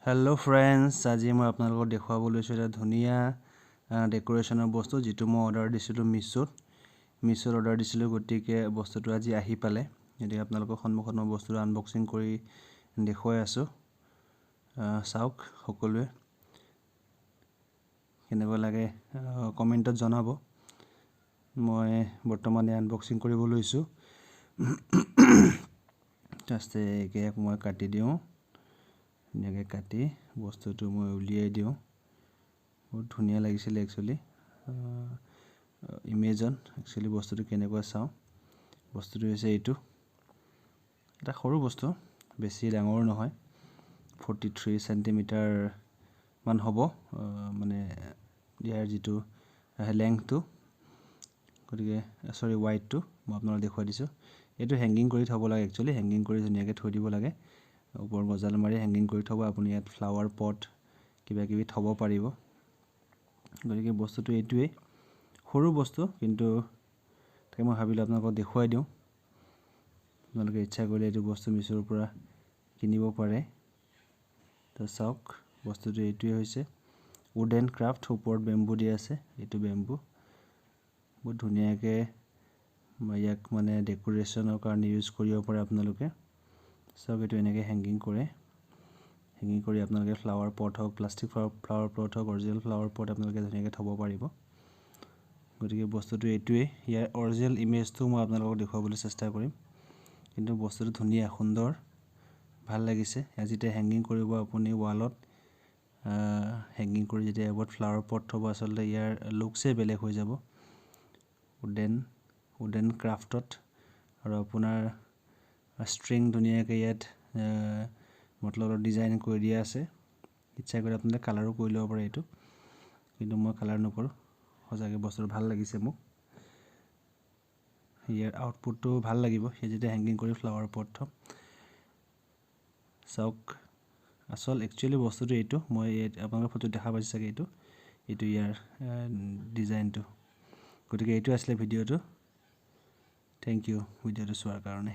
Hello' friends, আজি মই আপোনালোকক দেখুৱাব লৈছোঁ এটা ধুনীয়া ডেক'ৰেশ্যনৰ বস্তু, যিটো মই অৰ্ডাৰ দিছিলোঁ মিছোত। মিছোত অৰ্ডাৰ দিছিলোঁ, গতিকে বস্তুটো আজি আহি পালে। গতিকে আপোনালোকৰ সন্মুখত মই বস্তুটো আনবক্সিং কৰি দেখুৱাই আছোঁ। চাওক সকলোৱে, কেনেকুৱা লাগে কমেণ্টত জনাব। মই বৰ্তমানে আনবক্সিং কৰিব লৈছোঁ। ফাৰ্ষ্টে ইয়াক মই কাটি দিওঁ। ধুনীয়াকৈ কাটি বস্তুটো মই উলিয়াই দিওঁ। বহুত ধুনীয়া লাগিছিলে একচুৱেলি ইমেজত। একচুৱেলি বস্তুটো কেনেকুৱা চাওঁ। বস্তুটো হৈছে এইটো, এটা সৰু বস্তু, বেছি ডাঙৰো নহয়। 43 চেণ্টিমিটাৰমান হ'ব, মানে ইয়াৰ যিটো লেংথটো, গতিকে চৰি, ৱাইডটো মই আপোনালোক দেখুৱাই দিছোঁ। এইটো হেংগিং কৰি থ'ব লাগে। একচুৱেলি হেংগিং কৰি ধুনীয়াকৈ থৈ দিব লাগে। ওপৰত গজাল মাৰি হেংগিং কৰি থ'ব। আপুনি ইয়াত ফ্লাৱাৰ পট কিবা কিবি থ'ব পাৰিব। গতিকে বস্তুটো এইটোৱেই, সৰু বস্তু, কিন্তু তাকে মই ভাবিলোঁ আপোনালোকক দেখুৱাই দিওঁ। আপোনালোকে ইচ্ছা কৰিলে এইটো বস্তু মিছোৰ পৰা কিনিব পাৰে। তো চাওক, বস্তুটো এইটোৱে হৈছে উডেন ক্ৰাফ্ট। ওপৰত বেম্বু দিয়া আছে। এইটো বেম্বু বহুত ধুনীয়াকৈ ইয়াক মানে ডেক'ৰেশ্যনৰ কাৰণে ইউজ কৰিব পাৰে আপোনালোকে। চাওক, এইটো এনেকৈ হেংগিং কৰে। হেংগিং কৰি আপোনালোকে ফ্লাৱাৰ পট হওক, প্লাষ্টিক ফ্লাৱাৰ পট হওক, অৰিজিনেল ফ্লাৱাৰ পট আপোনালোকে ধুনীয়াকৈ থ'ব পাৰিব। গতিকে বস্তুটো এইটোৱেই। ইয়াৰ অৰিজিনেল ইমেজটো মই আপোনালোকক দেখুৱাবলৈ চেষ্টা কৰিম। কিন্তু বস্তুটো ধুনীয়া, সুন্দৰ, ভাল লাগিছে। ইয়াত যেতিয়া হেংগিং কৰিব আপুনি ৱালত হেংগিং কৰি যেতিয়া ওপৰত ফ্লাৱাৰ পট থ'ব, আচলতে ইয়াৰ লুকছেই বেলেগ হৈ যাব উডেন ক্ৰাফ্টত। আৰু আপোনাৰ ষ্ট্ৰিং ধুনীয়াকৈ ইয়াত মতলব ডিজাইন কৰি দিয়া আছে। ইচ্ছা কৰিলে আপোনালোকে কালাৰো কৰি ল'ব পাৰে এইটো, কিন্তু মই কালাৰ নকৰোঁ। সঁচাকৈ বস্তুটো ভাল লাগিছে মোক। ইয়াৰ আউটপুটটো ভাল লাগিব সেই যেতিয়া হেংগিং কৰি ফ্লাৱাৰ পট থ'ম। চাওক, আচল একচুৱেলি বস্তুটো এইটো। মই ইয়াত আপোনালোকৰ ফটোত দেখা পাইছে চাগে, এইটো ইয়াৰ ডিজাইনটো। গতিকে এইটো আছিলে ভিডিঅ'টো। Thank U ভিডিঅ'টো চোৱাৰ কাৰণে।